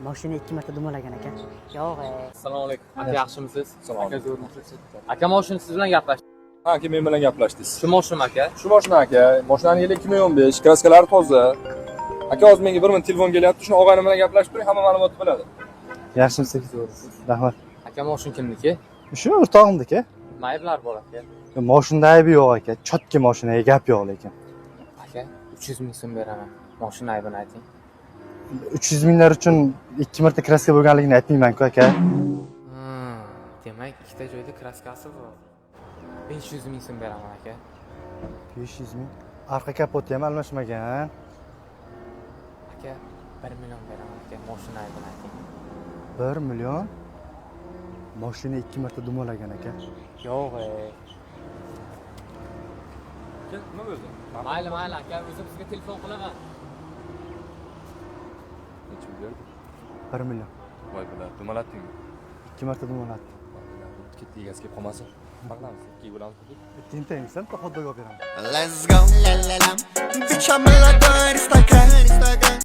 Mashina ikki marta dumalagan aka. Yo'q, e. Assalomu alaykum. Aka, yaxshimisiz? Aka, zo'rmisiz? Aka, mashina siz bilan gaplashdim. Ha, aka, men bilan gaplashdingiz. Shu mashina, aka. Shu mashina, aka, mashinani yili 2015, краска lari toza. Aka, hozir menga bir minut telefon kelyapti, shuni og'aynim bilan gaplashib turing, hamma ma'lumotni biladi. Yaxshimisiz? Rahmat. Aka, mashina kimniki? Shu o'rtog'imniki. Nima ayblar bor, aka? Moshinda aybi yo'q, aka. Чётко moshinaga gap yo'q lekin. Aka, 300 ming so'm beraman. Mashina aybini ayting. 300 minglar uchun ikki marta краска bo'lganligini aytmayman-ku, aka. Demak, ikkita joyda краска si bor. 500 ming so'm beraman, aka. 500 ming. Arqa kapoti ham almashmagan. Aka, 1 million beraman, aka. Mashina aybini ayting. 1 million. Moshina ikki marta dumalagan, aka. Yo'q, e. Aka, nima bo'ldi? Mayli, mayli, aka, o'zim sizga telefon qilaman. Necha pul berdi? 1 million. Voy bilan, dumalatdingmi? Ikki marta dumalatdi. Voy bilan, ketdi, egasi kelib qolmasin. Nima qilamiz? Ikkiga bo'lamiz. Tentaymisan, bitta xot dog olib beraman. Let's go. La la la. Bitch, I'm a aristocrat.